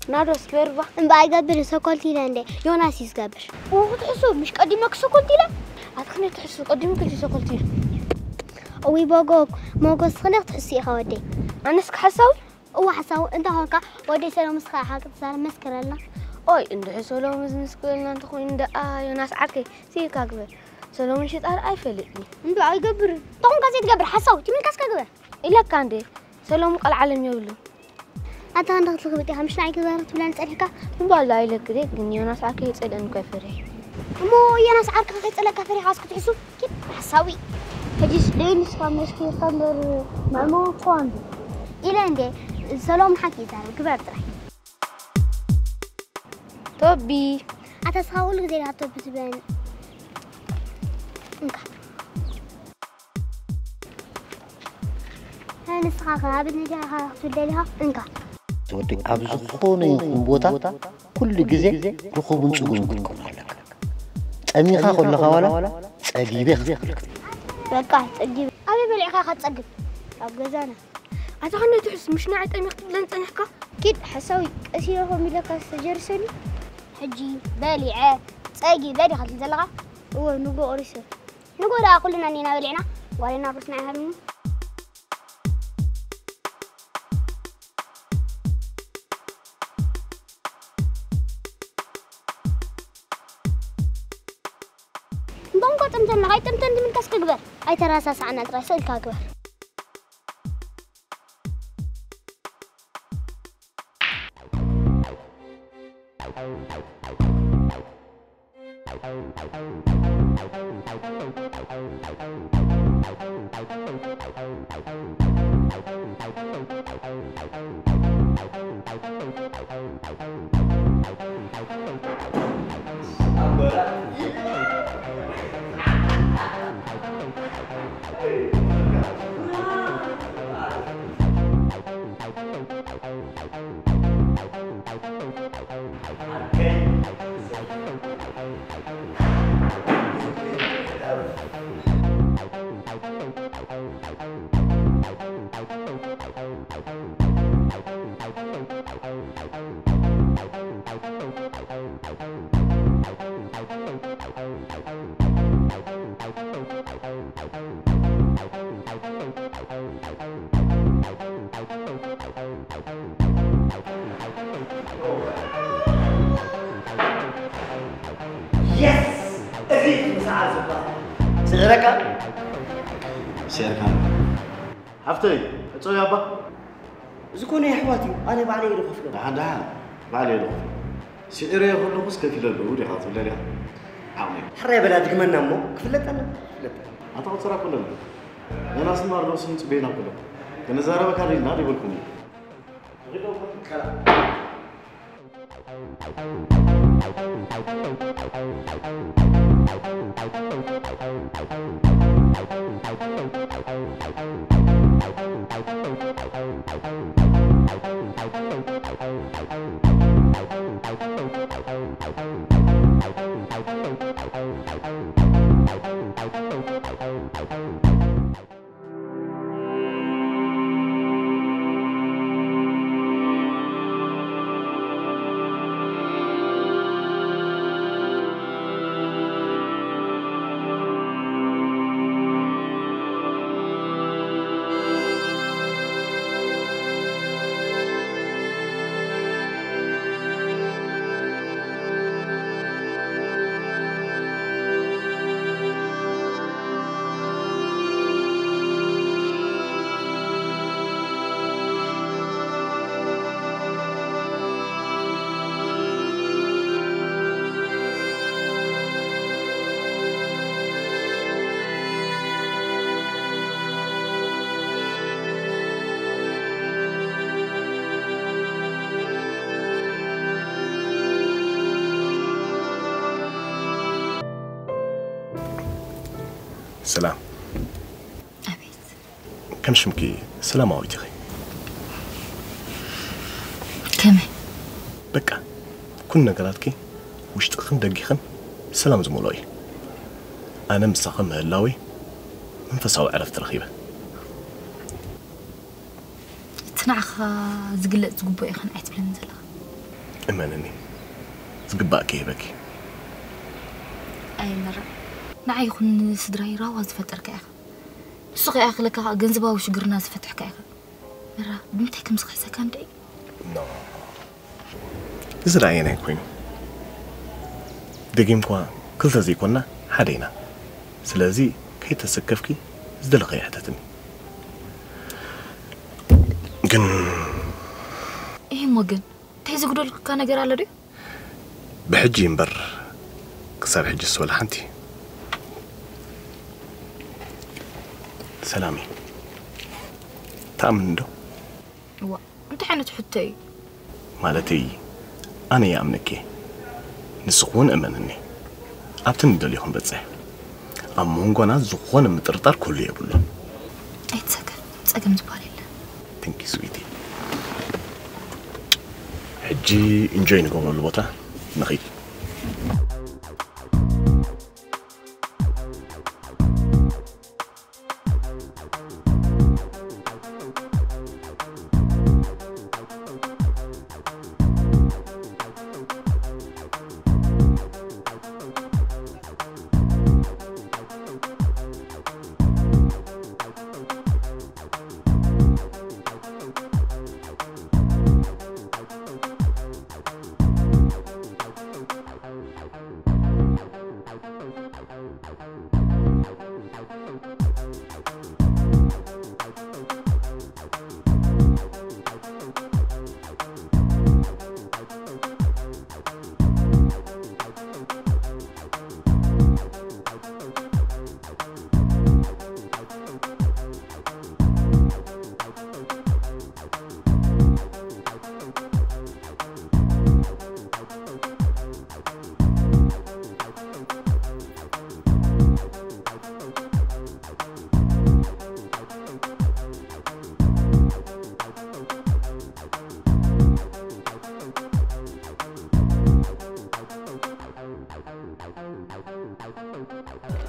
ናርዶስ፣ ግበርባ። እምባ ኣይገብርን፣ ሰኮልቲ ኢለ እንዴ። ዮናስ እዩ ዝገብር። ኡ፣ ክትሕሱ፣ ምሽ ቀዲመ ክሰኮልቲ ኢለ? ኣትኽኒ ትሕሱ፣ ቀዲሙ ክልቲ ሰኮልቲ ኢሉ። እዊ፣ ቦጎ፣ ሞጎስ፣ ኽነ ክትሕሱ ኢኻ ወደይ። ኣነስ ክሓሳዊ? እዋ፣ ሓሳዊ እንተ ኾንካ፣ ወደይ ሰሎምስ ኸዓ ሓቂ ትዛረብ መስክረልና። ኦይ፣ እንድሕር ሰሎምስ ምስክረልና እንተኾይኑ ደኣ፣ ዮናስ ዓርከይ፣ ስኢልካ ግበር። ሰሎምን ሽጣር ኣይፈልጥን እዩ። እንዶ ኣይገብርን። ተኾንካ ዘይትገብር ሓሳዊ፣ ትምልካስካ ግበር። ኢለካ እንዴ፣ ሰሎምን ቀልዓለም የብሉን። ኣታ እንዳ ክትልኽብጥ ኢኻ፣ ምሽ ንዓይ ግበር ክትብለኒ ጸኒሕካ? እምባል ኣይለክዴ፣ ግን ዮናስ ዓርከይ ይጸልአኒ እኮ ይፈርሕ። እሞ ዮናስ ዓርከኻ ከይጸለካ ፈሪኻ እስኪ ትሕሱ? ኪድ ሓሳዊ። ሕጂስ ደይ ንስኻ መስኪርካ እምበር መእመዊ እኮ እንዲ። ኢለ እንዴ፣ ሰሎም ንሓቂ ይዛረብ፣ ግበር ጥራይ። ቶቢ። ኣታ እስኻ ኩሉ ግዜ ኢኻ ቶቢ ትብለኒ። እንካ። ንስኻ ከ ኣብ ንድኻ ክትብል ደሊኻ? እንካ። ወዲ ኣብ ዝኾነ ይኹን ቦታ ኩሉ ግዜ ርኹብን ጽጉምን ክትከውን ኣለካ። ጸሚኻ ከለኻ ዋላ ጸጊበ ክትብል። በቃ ጸጊበ። ኣበይ በሊዕካ ኢኻ ትጸግብ? ኣብ ገዛና። ኣታ ኸነ ትሕስ፣ ምሽ ንዓይ ጠሚኽ ትብለኒ ጸኒሕካ? ኪድ ሓሳዊ፣ ቀስ ኢለ ከም ኢለካ ዝተጀርሰኒ። ሕጂ በሊዐ ጸጊበ ዲኻ ትብል ዘለኻ? እወ፣ ንጎ ቁርሲ። ንጎ ደኣ ኩልና እኒና በሊዕና፣ ጓልና ቁርስና ኣይሃብኒ። እምበንኮ ጥምተን ለኻይ ጥምተን ትምልከስ ክግበር። ኣይተረሳሳዕና ጥራይ ስእልካ ግበር። የስ! እዚ ምሳዕ ዝበሃል። ስዕረካ? ስዕርካ። ሃፍተይ፣ ዕጾ እያ እባ። እዚ እኮ ናይ ኣሕዋት እዩ፣ ኣነ ባዕለይ እየ ዝኸፍሎ። ደሓን፣ ደሓን፣ ባዕለይ እየ ዝኸፍሎ። ስዒረዮ ከለኹስ ከፊለሉ ዲኻ ትብለኒ ኢኻ? ዓቕመይ። ሕራይ በላ ድግመና እሞ፣ ክፍለጠና፣ ክፍለጠና። ኣታ ቁፅራ እኮ ኣለና። ዮናስን ናርዶስን ይፅበዩና እኮ ኣለዉ። ክንዛረበካ ደሊና ዶ ይበልኩም? ሰላም። ኣቤት። ከም ሽምኪ ሰላማዊት ኢኺ። ከመይ? በቃ፣ ኩሉ ነገራትኪ ውሽጥኽን ደጊኽን ሰላም ዝመልኦ እዩ። ኣነ ምሳኺ ምህላወይ መንፈሳዊ ዕረፍቲ ረኺበ። እቲ ንዓኻ ዝግለጽ ዝግብኦ ይኹን ኣይትብለኒ ዘለኻ። እመንኒ፣ ዝግባእኪ ይህበኪ። ኣይ መራ፣ ንዓይ ይኹን ንስድራይ ራዋ ዝፈጠርካ ኢኻ። ንሱ ከይኣኽለካ ኸኣ ገንዘባዊ ሽግርና ዝፈትሕካ ኢኻ። መራ፣ ብምንታይ ከም ዝኽሕሰካ እንድዒ? ኖ፣ እዚ ደኣ ኣየናይ ኮይኑ? ደጊምኳ ክልተ ዘይኮንና ሓደ ኢና። ስለዚ ከይተሰከፍኪ ዝደለኽዮ ሕተትኒ። ግን እሂ እሞ ግን እንታይ ዝጉደልኩካ ነገር ኣሎ ድዩ? ብሕጂ እምበር ክሳብ ሕጂ ስወላ ሓንቲ። ሰላሚ፣ ትኣምኒ ዶ? እዋ፣ እንታይ ዓይነት ሕቶ እዩ? ማለተይ፣ ኣነ ይኣምነኪ፣ ንስኺ እውን እመንኒ። ኣብቲ ንደልዮ ክንበጽሕ፣ ኣብ መንጎና ዝኾነ ምጥርጣር ክህሉ የብሉን። ኣይትሰከፍ፣ ጸገም ዝበሃል የለን። Thank you, sweetie። ሕጂ ኢንጆይ ንገብረሉ ቦታ ንኺድ።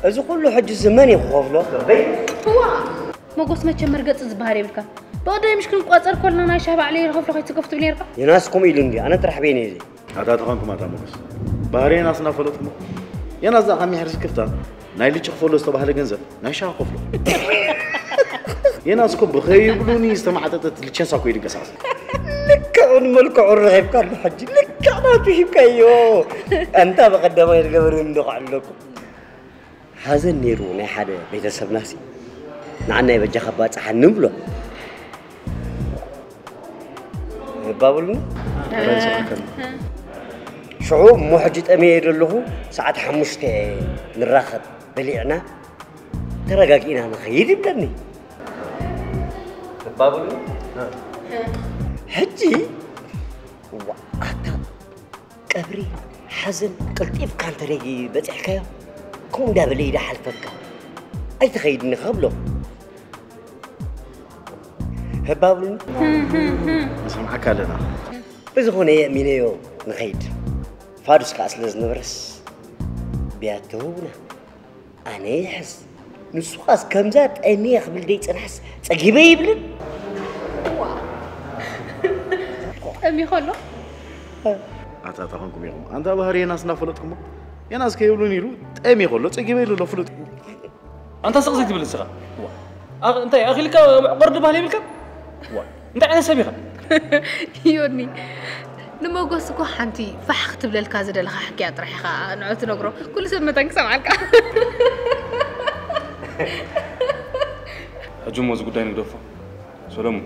እዚ ኩሉ ሕጂ እዚ መን እዩ ክኸፍሎ? እዋ! ሞጎስ መቸም መርገጺ ዝበሃል የብልካን። ብቐደም ምሽ ክንቋጸር ከለና ናይ ሻሂ ባዕለይ ይኸፍሎ ከይትስከፍ ትብል ነርካ። ዮናስ ከምኡ ኢሉ እንድዩ፣ ኣነ ጥራሕ በይነይ እየ። ኣታ ተኾንኩም ኣታ ሞጎስ። ባህሪ ዮናስ እናፈለጥኩሞ። ዮናስ እዛ ካብ ሚሕር ዝከፍታ ናይ ልጭ ክፈሎ ዝተባህለ ገንዘብ ናይ ሻሂ ከፍሎ። ዮናስ እኮ ብኸይብሉኒ ዝተማዕጠጠት ልቸንሳ እኮ እዩ ድንቀሳቐስ። ልክዕ ንመልክዑ ረኺብካ ኣሎ ሕጂ። ልክዕ ናቱ ሂብካዮ። ኣንታ ብቐዳማይ ዝገበርኒ እንደኳዕ ኣለኩም። ሓዘን ነይሩ ናይ ሓደ ቤተሰብናሲ ንዓናይ በጃኻ ባጽሓኒ ንብሎ። ባቡልና? ሽዑ እሞ ሕጂ ጠምየ ዘለኹ፣ ሰዓት ሓሙሽተ ንራኸብ፣ በሊዕና ተረጋጊእና ንኸይድ ይብለኒ። ባቡልና? ሕጂ፣ ዋ፣ ኣታ ቀብሪ፣ ሓዘን፣ ቀልጢፍካ እንተ ደይ በጺሕካዮ፣ ከምኡ እንዳበለ እዩ ዝሓልፈካ። ኣይትኸይድኒ ከብሎ። ህባብሉኒ። ንሰምዓካ ኣለና። ብዝኾነ የእሚነዮ ንኸይድ። ፋዱስ ከኣ ስለ ዝነበረስ፣ ብያቲ ተውና። ኣነ ይሕዝ። ንሱ ኸኣስ ከምዛ ጠምየ ክብል ደይጸንሐስ ጸጊበ ይብልን። ጠምዩ ከሎ? ኣታ፣ ኣታ ኾንኩም ኢኹም። ኣንታ ባህሪ የናስ እናፈለጥኩሞ፣ የናስ ከይብሉን ኢሉ ጠምዩ ከሎ ጸጊበ ኢሉ ኣሎ ፍሉጥ። ኣንታ ስቕ ዘይትብል ንስኻ? ዋ። ኣኽ-፣ እንታይ ኣኺልካ መዕቆር ድባል የብልካ? ዋ። እንታይ ዓይነት ሰብ ኢኻ? ዮኒ፣ ንመጎስ እኮ ሓንቲ ፋሕ ክትብለልካ ዝደለኻ ሕክያ ጥራሕ ኢኻ ንዑ ትነግሮ። ኩሉ ሰብ መታን ክሰምዓልካ። ሕጂ እሞ እዚ ጉዳይ ንግደፎ። ሰሎሙን፣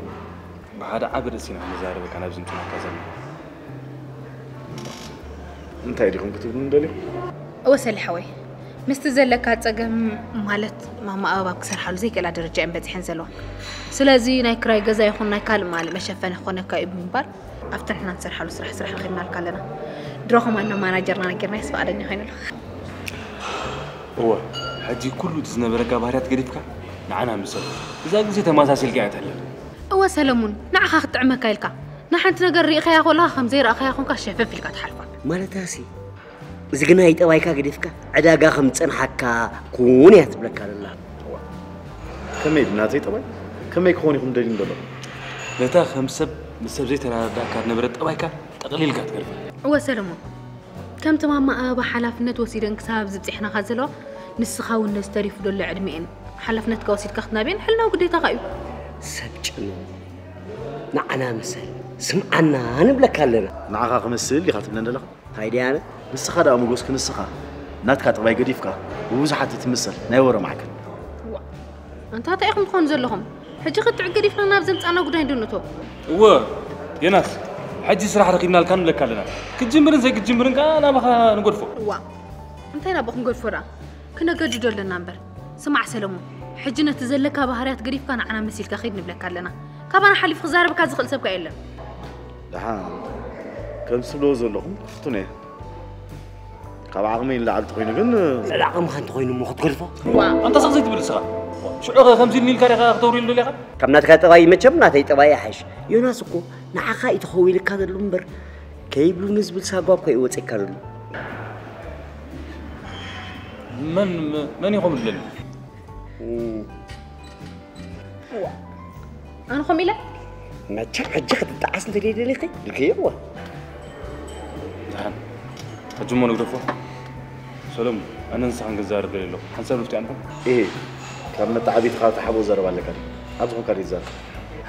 ብሓደ ዓቢ ርእሲ ኢና ክንዛረበካ ናብዚ ምጽናካ ዘለና። እንታይ ዲኹም ክትብሉ ንደልዩ? እወ ሰሊ ሓወይ፣ ምስቲ ዘለካ ጸገም፣ ማለት ማማ ኣበባ ኣብ ክሰርሓሉ ዘይክእላ ደረጃ እየን በጺሐን ዘለዋ። ስለዚ ናይ ክራይ ገዛ ይኹን ናይ ካልእ ማል መሸፈኒ ክኾነካ እዩ ብምባል ኣብቲ ንሕና ንሰርሓሉ ስራሕ፣ ስራሕ ረኺብናልካ ኣለና። ድሮ ከማን ናብ ማናጀርና ነጊርናዮስ ፍቓደኛ ኮይኑ ኣሎ። እወ፣ ሕጂ ኩሉ እቲ ዝነበረካ ባህርያት ገዲፍካ ንዓና ምሰል። እዛ ግዜ ተመሳሲልካ እያ ትሕለፍ። እወ ሰለሙን፣ ንዓኻ ክትጥዕመካ ኢልካ፣ ንሓንቲ ነገር ርኢኻያ ከለኻ ከም ዘይረኣኻያ ኮንካ ሸፈፍ ኢልካ ትሓልፋ። ማለታሲ፣ እዚ ግናይ ጠባይካ ገዲፍካ ዕዳጋ ከም ዝጸንሓካ ኩን እያ ትብለካ ዘላ። ከመይ ብናተይ ጠባይ? ከመይ ክኾን ኢኹም ደልዩ ዘሎ? ነታ ከም ሰብ ምስ ሰብ ዘይተረዳዳእካ ዝነበረ ጠባይካ ጠቕሊልካ ትገርፈ። እወ ሰለሞን፣ ከምቲ ማማ ኣበባ ሓላፍነት ወሲደን ክሳብ ዝብፅሕናኻ ዘለዋ፣ ንስኻ እውን ነዚ ተሪፉ ዘሎ ዕድሜኤን ሓላፍነትካ ወሲድካ ክትናብየን ሕልናዊ ግዴታኻ እዩ። ሰብ ጭኑ፣ ንዓና ምሰል፣ ስምዓና ንብለካ ኣለና። ንዓኻ ክመስል ኢኻ ትብለን ዘለኻ? ታይ ደይ ኣነ? ንስኻ ደኣ ሞጎስ ክንስኻ ናትካ ጥባይ ገዲፍካ ብብዙሓት እትምሰል ናይ ወረ ማዕከን። ኣንታ እንታይ ኢኹም ትኾኑ ዘለኹም? ሕጂ ክትዕ ገዲፍና ናብ ዘምጻና ጉዳይ እንዶ ንእቶ። እወ ዮናስ፣ ሕጂ ስራሕ ረኺብናልካ ንብለካ ኣለና። ክትጅምርን ዘይክትጅምርን ከኣ ናባኻ ንገድፎ። እዋ እንታይ ናባኹም ገድፎ ደኣ? ክነገድዶ ኣለና እምበር። ስማዕ ሰለሙን፣ ሕጂ ነቲ ዘለካ ባህርያት ገዲፍካ ንዓና መሲልካ ኺድ ንብለካ ኣለና። ካባና ሓሊፉ ክዛረበካ ዝኽእል ሰብካ የለን። ደሓን ከም ትብልዎ ዘለኹም ክፍትን እየ። ካብ ዓቕመይ ንላዕሊ ተኾይኑ ግን ልዕሊ ዓቕምኻ እንተኾይኑ እሞ ክትገድፎ። ዋ ኣንታ ስቕ ዘይትብል ንስኻ። ሽዑ ኸ ከምዚ ኢልኒ ኢልካ ዲኻ ክተውርየሉ ደሊኻ? ካብ ናትካ ጠባይ መቸም ናተይ ጠባይ ይሓይሽ። ዮናስ እኮ ንዓኻ እዩ ተኸዊልካ ዘሎ እምበር ከይብሉኒ ዝብል ሳጓ እኮ እዩ ወፂእካ ዘሎ። መን መን ኢኹም ትብለኒ? ኣነ ኸም ኢለ መቸም ሕጂ ክትጠዓስ እንተደይደሊኺ ድልክየዋ። ደሓን ሕጂ እሞ ንግደፎ። ሰሎም ኣነ ንስኻን ክንዛረብ ደልየ ኣለኹ። ሓንሳብ ንፍትያ ንኹን። እህ ካብ መተዓቢትኻ ተሓቦ ዘረባ ኣለካ ድዩ? ኣብዚ ኮንካ ድዩ ትዛረብ?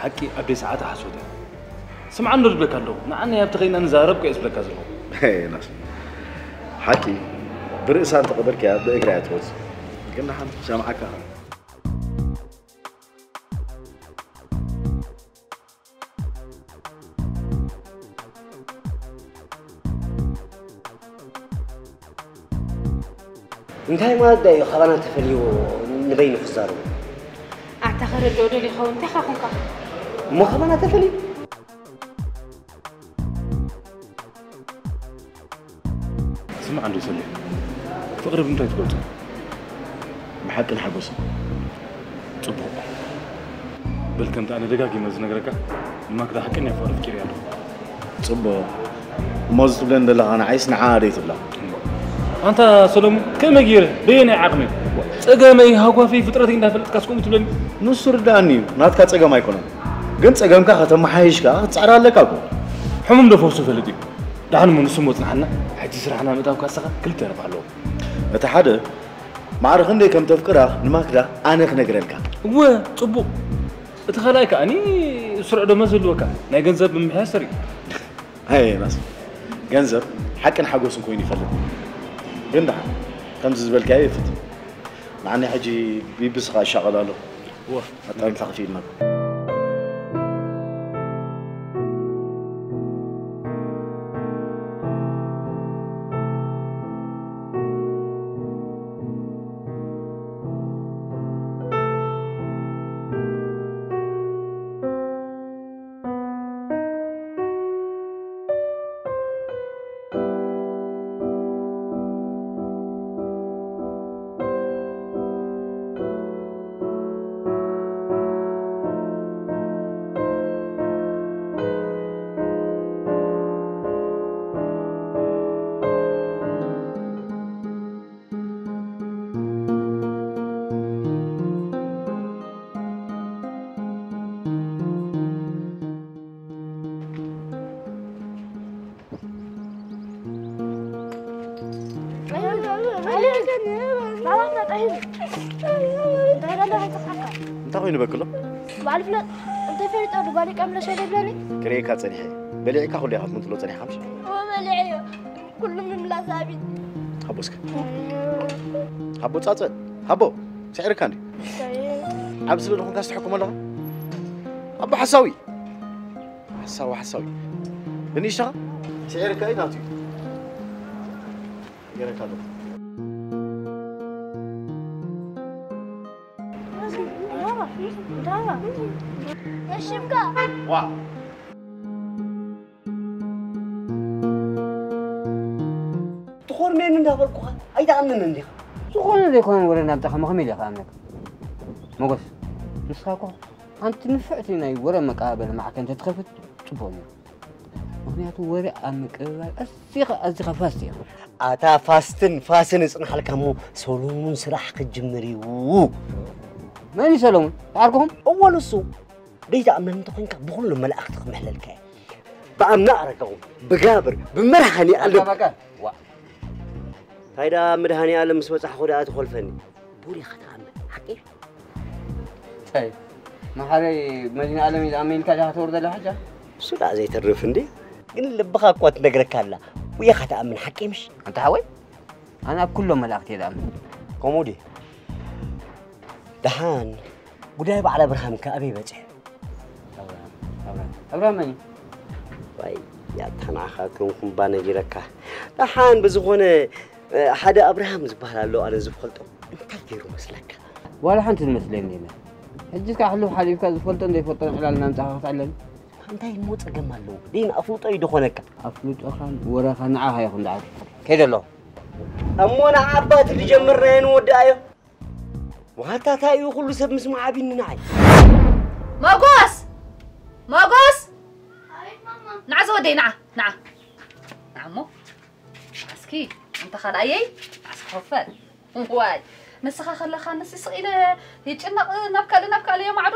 ሓቂ ኣብ ደይ ሰዓት ሓሶት እያ። ስምዓ እንዶ ዝብለካ ኣለኹ። ንዓና ኣብቲ ኸይና ንዛረብ ከ እየ ዝብለካ ዘለኹ። ሄይ ናስ ሓቂ ብርእሳ እንተቐበልካያ ብእግራ እያ ትወጽእ። ግን ንሓንቲ ክሰምዓካ። እንታይ ማለት ዳዩ ካባና ተፈልዩ ንበይኑ ክዛረቡ? ኣታ ከረድኦ ደልዩ ይኸውን እንታይ ኻ ኹንካ? እሞ ካባና ተፈልዩ? ስማዕ እንዶ ሰሌ፣ ፍቕሪ ብምንታይ ትገልጾ? ብሓቅን ሓጎስን። ጽቡቕ። በል ከምቲ ኣነ ደጋጊመ ዝነግረካ ንማክዳ ሓቀኛ ፍቕሪ ኣፍቂረያ ኣለኹ። ጽቡቕ። እሞ እዚ ትብለኒ ዘለኻ ንዓይስ ንዓኣ ደይ ትብላ? ኣንታ ሰለሙን ከመይ ገይረ በየናይ ዓቕመይ ጸገመይ ሃጓፈይ ፍጥረተይ እንዳፈለጥካስ ከምኡ ትብለኒ? ንሱ ርድኣኒ እዩ ናትካ ጸገም ኣይኮነን። ግን ጸገምካ ከተመሓይሽ ከኣ ክትጽዕር ኣለካ እኮ። ሕሙም ዶ ፈውሱ ይፈልጥ እዩ። ደሓን እሞ ንሱ እሞ ጽንሓና። ሕጂ ስራሕና ምእታው ካሳኻ ክልተ ረብሓ ኣለዎ። እቲ ሓደ ማዕረ ክንደይ ከም ተፍቅራ ንማክዳ ኣነ ክነግረልካ። እወ ጽቡቕ። እቲ ካልኣይ ከኣኒ ስሩዕ ደሞዝ ዝህልወካ ናይ ገንዘብ ምምሕያሽ ተርኢ። ኣየ ናስ ገንዘብ ሓቅን ሓጎስን ኮይኑ ይፈልጥ። ግን ደሓን ከምዚ ዝበልካዮ ይፍት። ንዓኒ ሕጂ ቢብስኻ ይሻቐል ኣሎ። እወ ኣጣሚርካ ከፊልና። እንታይ ኮይኑ በክሎ? ባዕሉ ፍለጥ እንተፈሊጦ ድጓሊቀ ምለሸ ደብለኒ ክርእየካ ጸኒሐ በሊዕካ ኩሉ ኢኻ ትምንትሎ ጸኒሕካ ምሽ ወበልዕዮ ኩሉ ምምላስ ኣብይ ሃቦ እስከ ሃቦ ጻጸ ሃቦ ስዕርካ እንዲ ዓብ ስለ ዝኾንካ ዝተሐኩም ኣለኻ ኣቦ ሓሳዊ ሓሳዊ ሓሳዊ ብንእሽተኻ ስዕርካ እዩ ናቱ እዩ ገረካ ኣለኹ ሽምካ ዋ ትኾርሜኒ እንዳበልኩኻ ኣይትኣምንን እንዲኻ ዝኾነ ዘይኮነ ወረ እንዳምጻኻ መኸመ ኢለ ክኣምነካ ሞገስ ንስኻ እኮ ሓንቲ ንፍዕቲ ናይ ወረ መቀባበሊ ማዕከን እንተትኸፍት ጽቡቕ ነይሩ ምኽንያቱ ወረ ኣብ ምቅብባል ኣዚኻ ኣዚኻ ፋስት ኢኻ ኣታ ፋስትን ፋስን እጽንሓልካ እሞ ሰሎሙን ስራሕ ክጅምር እዩ መን እዩ ሰሎሙን ተዓርኩኹም እወ ንሱ ደይትኣመን እንተኾይንካ ብኹሉ መላእኽቲ ክምሕለልካ እየ ብኣምና ኣረጋኹም ብጋብር ብመድሃኒ ኣለም በቃ። ዋ እንታይ ደኣ መድሃኒ ኣለም ምስ በጻሕኹ ደኣ ትኾልፈኒ። ቡር ኢኻ ትኣምን ሓቂ። እንታይ መሓረይ መድሃኒ ኣለም እዩ ዝኣምን ኢልካ ዲኻ ትወርደላ ሕጃ? እሱ ደኣ ዘይተርፍ እንዴ። ግን ልብኻ እኳ ትነግረካ ኣላ። ውየኻ ትኣምን ሓቂ ምሽ? ኣንታ ሓወይ ኣነ ኣብ ኩሎም መላእኽቲ እየ ዝኣምን። ከምኡ ድዩ? ደሓን ጉዳይ በዓል ኣብርሃም ከ ኣበይ በጺሑ? ኣብርሃም መን እዩ? ዋይ ያታ ንዓኻ ከንኩምባ ነጊረካ። ደሓን ብዝኾነ ሓደ ኣብርሃም ዝበሃል ኣሎ ኣነ ዝፈልጦ። እንታይ ገይሩ መስለካ? ዋላ ሓንቲ ዝመስለኒ የለን። ሕጂ እስካ ሕሉፍ ሓሊፍካ ዝፈልጦን ዘይፈልጦን ዕላል እናምጻኻ ክትዕለል እንታይ እሞ ጸገም ኣለዎ? ደይን ኣፍልጦ እዩ ዝኾነካ። ኣፍልጦኻን ወረኻ ንዓኻ ይኹን ደዓል። ከይደ ኣሎ። እሞ ንዓባት ዝጀመርናዮ ንወድኣዮ። ዋታ እንታይ እዩ ኩሉ ሰብ ምስ መዓቢኒ ንዓይ። መጎስ! መጎስ! ንዓ ዝወደይ ንዓ ንዓ ንዓ እሞ እስኪ እንተ ካልኣየይ እስኪ ክፈል ዋይ ንስኻ ከለኻ ንስ ስቕ ኢለ ይጭነቕ ናብ ካልእ ናብ ካልእ የማዕዱ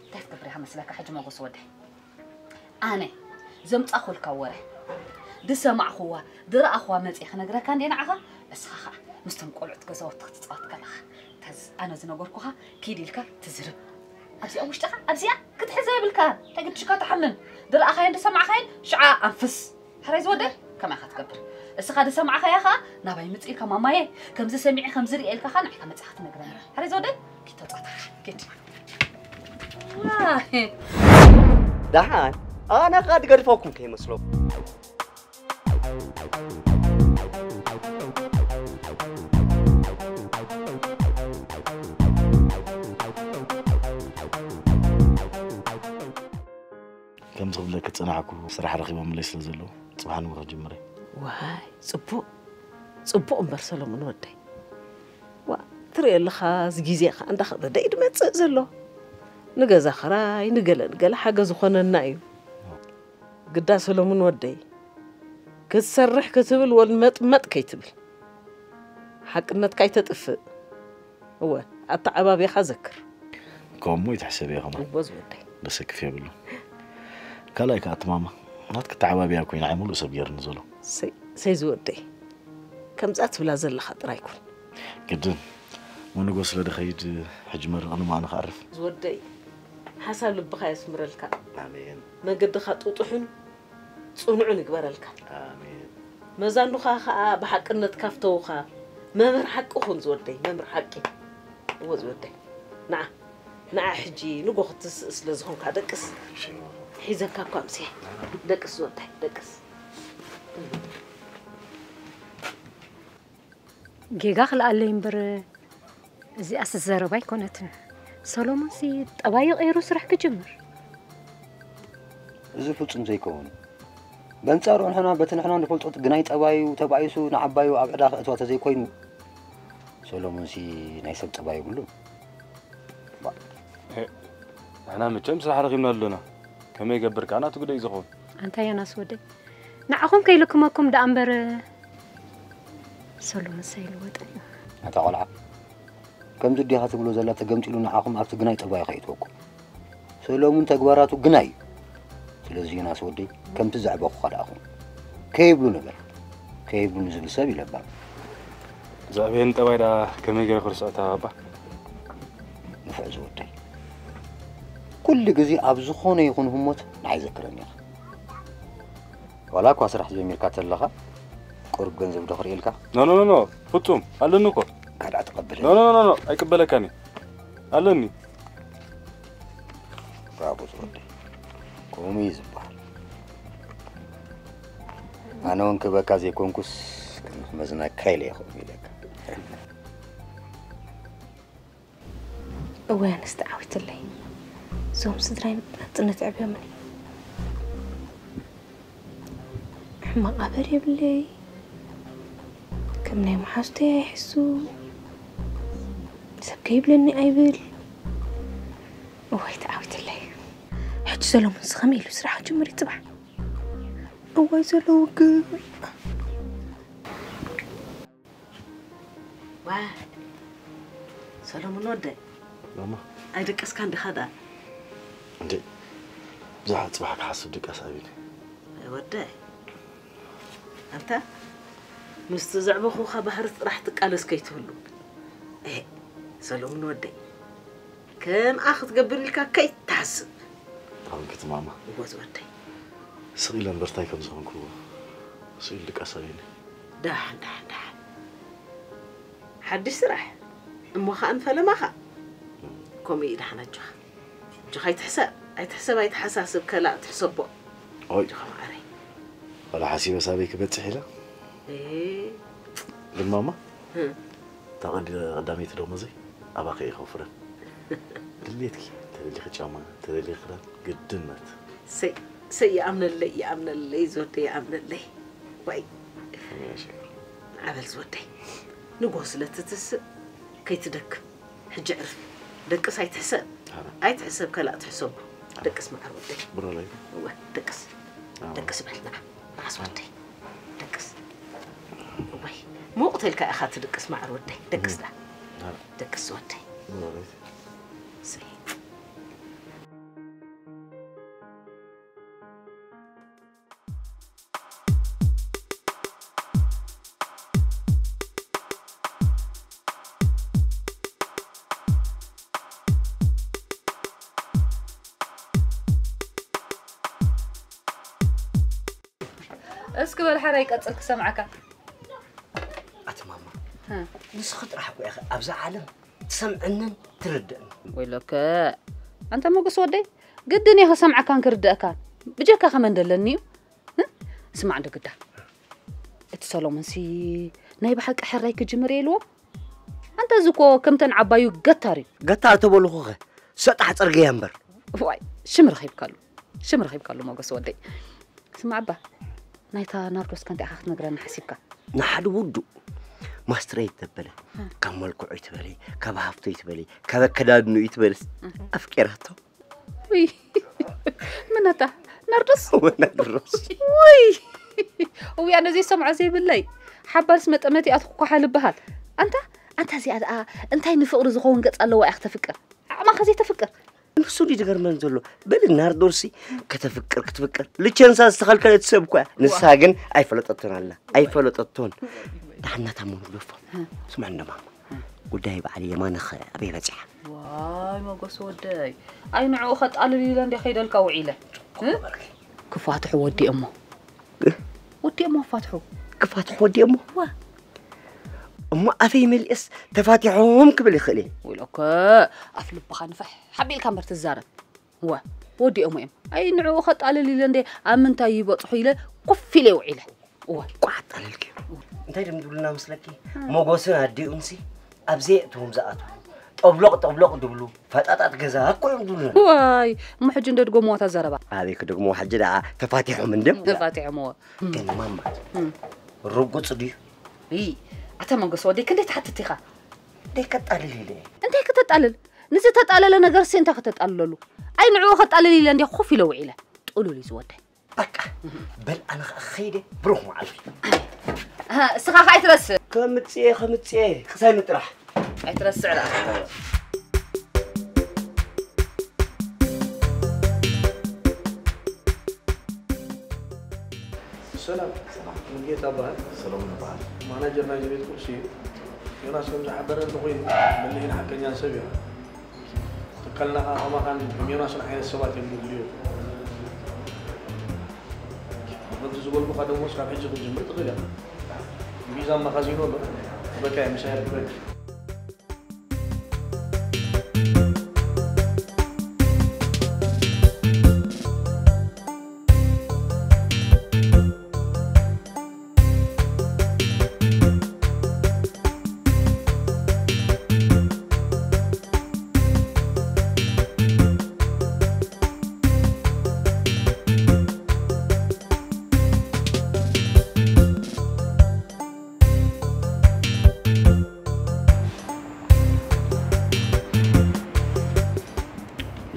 እንታይ ትገብር ኢኻ መስለካ ሕጂ መጎስ ወደይ ኣነ ዘምጻኹልካ ወረ ድሰማዕኹዋ ድረኣኹዋ መጽየ ክነግረካ እንዴ ንዓኻ እስኻ ኸዓ ምስቶም ቆልዑት ገዛውቲ ክትጻወት ከለኻ ተዝ ኣነ ዝነገርኩኻ ኪድ ኢልካ ትዝርብ ኣብዚኣ ውሽጥኻ ኣብዚኣ ክትሕዘ የብልካ ተግድሽካ ትሓምም ድረኣኻዮን ድሰማዕኻዮን ሽዓ ኣንፍስ ሕራይ ዝወደይ ከማይ ኢኻ ትገብር እስኻ ድሰማዕኻያ ኸዓ ናባይ ምጽእ ኢልካ ማማየ ከምዚ ሰሚዐ ከምዚ ርእየ ኢልካ ኸዓ ንዓይካ መጺኻ ትነግረኒ ሕራይ ዝወደይ ኪድ ተጻወት ኪድ ደሓን ኣነ ኸዓ ድገድፈኩም ከይመስለኩም ከምዚ ክብለኪ ዝጸናሕኩ ስራሕ ረኺቦምለይ ስለ ዘለዉ ጽባሕ ንግሆ ጀምረ። ዋይ ጽቡቕ ጽቡቕ እምበር ሰሎሞን ወደይ። ዋ ትርኢ ኣለኻ እዚ ግዜ ኸኣ እንዳኸበደ እዩ ድመጽእ ዘሎ። ንገዛ ኽራይ ንገለ ንገለ ሓገዝ ዝኾነና እዩ። ግዳ ሰሎሙን ወደይ ክትሰርሕ ክትብል ወልመጥመጥ ከይትብል ሓቅነትካ ኣይተጥፍእ እወ ኣተዓባብያኻ ዘክር ከምኡ ይትሕሰብ እየ ኸማን እወ ዝወደይ ደሰክፍ የብሉ ካልኣይ ከዓ ትማማ ናትክ ተዓባብያ ኮይና ኣይ ሙሉእ ሰብ ገይርኒ ዘሎ ሰይ ዝወደይ ከምዛ ትብላ ዘለኻ ጥራይ ኩን ግድን መንጎ ስለ ድኸይድ ሕጂ መርቕኒ ማእነ ክኣርፍ ዝወደይ ሓሳብ ልብኻ የስምረልካ ኣሜን መንገድኻ ጥጡሕን ጽኑዕን ይግበረልካ ኣሜን መዛኑኻ ኸኣ ብሓቅነትካ ፍተውኻ መምህር ሓቂ ኹን ዝወደይ መምህር ሓቂ እወ ዝወደይ ንዓ ንዓ ሕጂ ንጎ ክትስእ ስለ ዝኾንካ ደቅስ ሒዘካ እኳ ኣምስየ ደቅስ ዝወደይ ደቅስ ጌጋ ክልኣለይ እምበር እዚኣስ ዘረባ ኣይኮነትን። ሰሎሞንሲ ጠባዩ ቀይሩ ስራሕ ክጅምር። እዚ ፍጹም ዘይከውን እዩ። በንጻሩ ንሕና በቲ ንሕና ንፈልጦ ግናይ ጠባዩ ተባኢሱ ንዓባዩ ኣብ ዕዳ ከእትዋ ተዘይኮይኑ ሰሎሞንሲ ናይ ሰብ ጠባይ የብሉን። ንሕና መቸም ስራሕ ረኺብና ኣሎና። ከመይ ይገብር ከኣ ናቱ ግደ እዩ ዝኸውን። ኣንታ ዮናስ ወደይ ንዓኹም ከይልክመኩም ደኣ እምበር ሰሎምንስ ኣይልወጥን እዩ። ኣታ ቆልዓ ከምዚ ዲኻ ትብሎ ዘላ ተገምጢሉ ንዓኹም ኣብቲ ግናይ ጠባዩ ከይእትወኩም። ሰሎሙን ተግባራቱ ግናይ እዩ። ስለዚ ዮናስ ወደይ ከምቲ ዘዕበኹኻ ደኣ ኩን። ከይብሉ ንበር ከይብሉኒ ዝብል ሰብ እዩ ለባም። ዘዕበየኒ ጠባይ ደኣ ከመይ ገይረ ክርስዖ እታ ባባ? ንፍዕ ዝወደይ ኩሉ ግዜ ኣብ ዝኾነ ይኹን ህሞት ንዓይ ዘክረኒ ኢኻ። ዋላ እኳ ስራሕ ጀሚርካ ተለኻ ቁሩብ ገንዘብ ዶ ክርእየልካ? ኖ ኖ ኖ ፍጹም ኣለኒ እኮ። ካልኣ ተቐበለኒ። ኖ ኖ ኖ ኖ ኣይቅበለካን እየ ኣለኒ። ብራቮ ዝወደይ ከምኡ እዩ ዝበሃል። ኣነ እውን ክበካ ዘይኮንኩስ ከም ክመዝነካ ኢለ እየ ከምኡ ኢለካ። እወ ኣነስ ተዓዊተለይ እዞም ስድራይ ብናጽነት ኣዕብዮምኒ ሕማቕ ኣበር የብለይ ከም ናይ መሓዙተይ ኣይሕሱ ሰብ ከይብለኒ ኣይብል እዋይ ተዓዊተለይ ሕጂ ሰሎሞንስ ከመይ ኢሉ ስራሕ ክጅምር እዩ ጽባሕ እዋይ ዘሎ ውግእ ዋ ሰሎሙን ወደይ ማማ ኣይደቀስካን ዲኻ ደኣ እንዴ ብዙሓት ጽባሕ ክሓስብ ድቃስ ኣቢለ ወደይ፣ ኣንታ ምስቲ ዘዕበኹኻ ባህሪ ጥራሕ ትቃለስ ከይትህሉ። ኤ፣ ሰለሙን ወደይ፣ ከምኣ ክትገብር ኢልካ ከይትሓስብ። ኣንክቲ ማማ። እወ ዝወደይ። ስቕ ኢለ እምበር እንታይ ከም ዝኾንኩ ስቕ ኢሉ ድቃስ ኣበይኒ። ደሓን፣ ደሓን፣ ደሓን። ሓድሽ ስራሕ። እሞ ኸኣ ንፈለማኻ። ከምኡ እዩ ደሓን ኣጆኻ። ኣጆኻ ኣይትሕሰብ፣ ኣይትሕሰብ፣ ኣይተሓሳስብ፣ ከላእ ትሕሰቦ። ኦይ። ኣጆኻ መዓረይ። ዋላ ሓሲበ ሳበይ ክበጽሕ ኢለ። ኤ። ግን ማማ፣ እ። እታ ቀንዲ ቀዳመይቲ ደሞዘይ ኣባኺ እየ ከውፍረን። ድሌትኪ፣ ተደሊኺ ጫማ፣ ተደሊኺ ክዳን፣ ግድነት። ሰይ፣ ሰይ፣ ይኣምነለይ፣ ይኣምነለይ፣ ዝወደይ ይኣምነለይ። ዋይ። ከመይ እያ ሸገር? ዓበል ዝወደይ። ንግሆ ስለ ትትስእ፣ ከይትደክም። ሕጂ ዕርፍ። ደቅስ ኣይትሕሰብ። ኣረ። ኣይትሕሰብ፣ ከላእ ትሕሰቦ። ኣረ። ደቅስ መዓር ወደይ። ብሮ ላይ። እወ፣ ደቅስ። ኣረ። ደቅስ በል፣ ንዓ። ንዓስ ወደይ። ደቅስ። እወይ። ሙቕ ተልካ ኢኻ ትድቅስ መዓር ወደይ። ደቅስ ዳ። ኣረ። ደቅስ ወደይ። ብሮ ላይ። ሰይ። እስኪ በል ሓራይ ቀጽል ክሰምዓካ። ኣቲ ማማ፣ እ። ንስኺ ጥራሕ እኮ ኢኺ ኣብዛ ዓለም ትሰምዕንን ትርድእን። ወይለከ፣ ኣንታ ሞገስ ወደይ፣ ግድን እየ ክሰምዓካን ክርድአካን። ብጀካ ከመን ደለኒ እዩ? እ? ስማዕ እንዶ ግዳ። እቲ ሰሎሞንሲ ናይ ብሓቂ ሕራይ ክጅምር እየ ኢልዎ? ኣንታ እዚ እኮ ከምተን ዓባዩ ገታር እዩ። ገታር ተበልኹኸ፣ ሰጣሕ ጽርግያ እምበር። ዋይ፣ ሽም ረኺብካሉ። ሽም ረኺብካሉ ሞገስ ወደይ። ስማዕ እባ፣ ናይታ ናርዶስ ከ እንታይ ኢኻ ክትነግረና ሓሲብካ? ንሓደ ውዱእ ማስትረይ ተበለ፣ እ። ካብ መልክዑ ይትበለይ፣ ካብ ሃፍቱ ይትበለይ፣ ካብ ኣከዳድንኡ ይትበልስ፣ እ። ኣፍቂራቶ። ውይ፣ ምነታ ናርዶስ? ወ ናርዶስ። ውይ፣ ውይ፣ ኣነ ዘይሰምዖ ዘይብለይ። ሓባልስ መጠመቲኣ ትኳሓ ልበሃል። ኣንታ፣ ኣንታ እዚኣ ደኣ እንታይ ንፍቕሪ ዝኸውን ገጽ ኣለዋ እያ ክተፍቅር? ዓቕማኸ ዘይተፍቅር? ንሱ ድዩ ዝገርመን ዘሎ? በሊ ናርዶስሲ ከተፍቅር ክትፍቅር፣ ልቸንሳ ዝተኸልከለት ሰብ እኮ እያ። ንሳ ዋ። ግን ኣይፈለጠቶን ኣላ። ኣይፈለጠቶን። ደሓን ናታ እሞ ንግደፎ። እ። ስማዕ እንዶ ማማ። እ። ጉዳይ በዓል የማነኸ ኣበይ በጺሓ? ዋይ መጎስ ወደይ። ኣይ ንዕኡ ኸጣልል ኢለ እንደ ኸይደልካ ውዒለ። እ? ክፋትሑ ወዲኦሞ። እ? ወዲኦሞ ክፋትሑ። ክፋትሑ ወዲኦሞ? ዋ። እሞ ኣፈይ መሊእስ ተፋቲሖም ክብል ይኽእል እየ። ወይለከ፣ ኣፍ ልብኻ ንፍሕ ሓቢልካ እምበር ትዛረብ። ዋ፣ ወዲኦሞ እዮም። ኣይ ንዕኡ ኸጣልል ኢለ እንደ ኣብ ምንታይ ይበጽሑ ኢለ ኮፍ ኢለ ውዒለ። እወ። ቋዕ ኣጣለልክዮ። እንታይ ድም ድብሉና መስለኪ? እ። ሞጎስን ኣዲኡንሲ ኣብ ዘየእትዎም ዝኣትዉ። ጠብሎቕ ጠብሎቕ ድብሉ ፈጣጣት ገዛ እኮ እዮም ድብሉና። ዋይ፣ እሞ ሕጂ እንደ ድጎምዋ እታ ዘረባ? ኣበይ ክደግምዋ ሕጂ ደኣ ተፋቲሖም እንድዮም። ተፋቲሖምዎ። ግን ማማ፣ እ። ርጉጽ ድዩ? እይ፣ ኣታ መንገስ ወደይ ክንደይ ትሓትት ኢኻ? እንታይ ከጣልል ኢለ? እንታይ ከተጣልል? ንዝተጣለለ ነገርሲ እንታይ ከተጣልለሉ? ኣይ ንዕኡ ከጣልል ኢለ እንደ ኮፍ ኢለ ውዒለ። ጥሉል እዩ ዝወደይ። በቃ፣ በል ኣነ ኸዓ ኸይደ ብሩኽ መዓልቲ። ኣሃ፣ እስኻ ኸዓ ኣይትረስዕ። ከምጽኤ፣ ከምጽኤ፣ ክሳይ ምጥራሕ። ኣይትረስዕ ደኣ። ሰላም። ሰላም። ሙሉጌታ እበሃል። ሰሎሙን እበሃል። ማናጀር ናይዚ ቤት ቁርሲ እዩ። ዮናስ ከም ዝሓበረ እንተኾይኑ፣ በሊሕን ሓቀኛን ሰብ እዩ። ትካልና ኸዓ ከማኻን ከም ዮናስን ዓይነት ሰባት እዮም ዘድልዩ። ከምቲ ዝበልኩኻ ደሞዝ ካብ ሕጂ ክትጅምር ትኽእል ኢኻ። ቪዛ መኻዚኖ ኣሎ። በቃ ምሳይ ኣርክበኒ።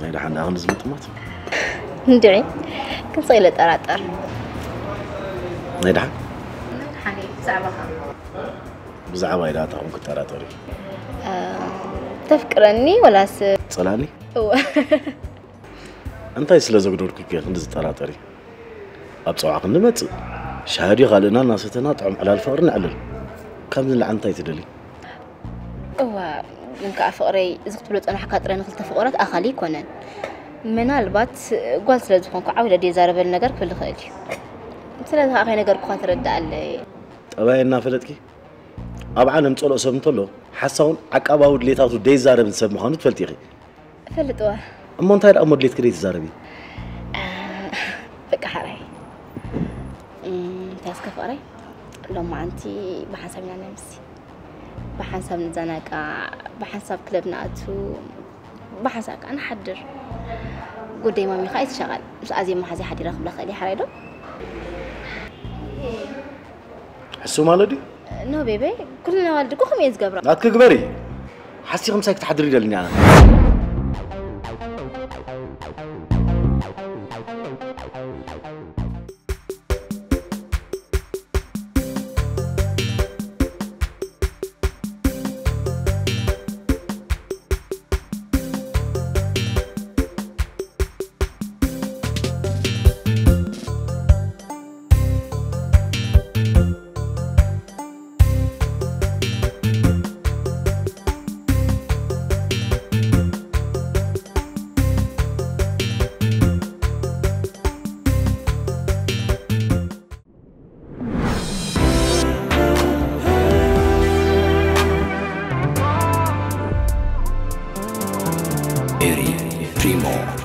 ናይ ደሓን ደኣ ክንዲ ዝምጥማት? እንድዒ፣ ክልተ ኢለ ጠራጠር። ናይ ደሓን? ናይ ደሓን እየ፣ ብዛዕባኻ። ብዛዕባይ ደኣ እንታይ ኮን ክጠራጠር እዩ? እ፣ ተፍቅረኒ ወላስ? ጸላእኒ? እወ። እንታይ ስለ ዘጉደልኩ እየ ክንዲ ዝጠራጠር እዩ? ኣብ ጸዋዕ ክንመጽእ፣ ሻሂ ድዩ ካልእና እናሰተና ጥዑም ዕላል ፍቕሪ ነዕልል። ካብዚ ንላዕሊ እንታይ ትደሊ? እዋ፣ ግን ከዓ ፍቕረይ፣ እዚ ክትብሎ ጸናሕካ ጥራይ ንክልተ ፍቑራት ኣኻሊ ኣይኮነን። ምናልባት ጓል ስለ ዝኾንኩ ዓው ኢለ ደይዛረበሉ ነገር ክህሉ ይኽእል እዩ። ስለዚ ከዓ ከይነገርኩኻ ትረድኣለይ። ጠባየ እናፈለጥኪ፣ ኣብ ዓለም ጸልኦ ሰብ እንተሎ፣ ሓሳውን ዓቃባዊ ድሌታቱ ደይዛረብን ሰብ ምዃኑ ትፈልጢ ኢኺ። እፈልጥዋ። እሞ እንታይ ደኣ እሞ ድሌትኪ ደይትዛረቢ? በቃ ሓራይ። እም፣ እንታይ እስከ ፍቕረይ? ሎማዓንቲ ብሓንሳብ ኢና ነምሲ። ብሓንሳብ ንዘናጋዕ፣ ብሓንሳብ ክለብ ንኣቱ፣ ብሓንሳብ ከዓ ንሓድር። ጉዳይ ማሚ ከዓ ይትሸቐል። ምስ ኣዜብ መሓዚ ሓዲረ ክብላ ክእል እየ ሓራይ ዶ? ሕሱ ማለት ድዩ? ኖ ቤቤ፣ ኩለን ኣዋልድ እኮ ከምኡ እየን ዝገብራ። ናትኪ ግበሪ። ሓሲኺ ምሳይ ክትሓድሪ ይደልኒ ኣነ። Eri Primo.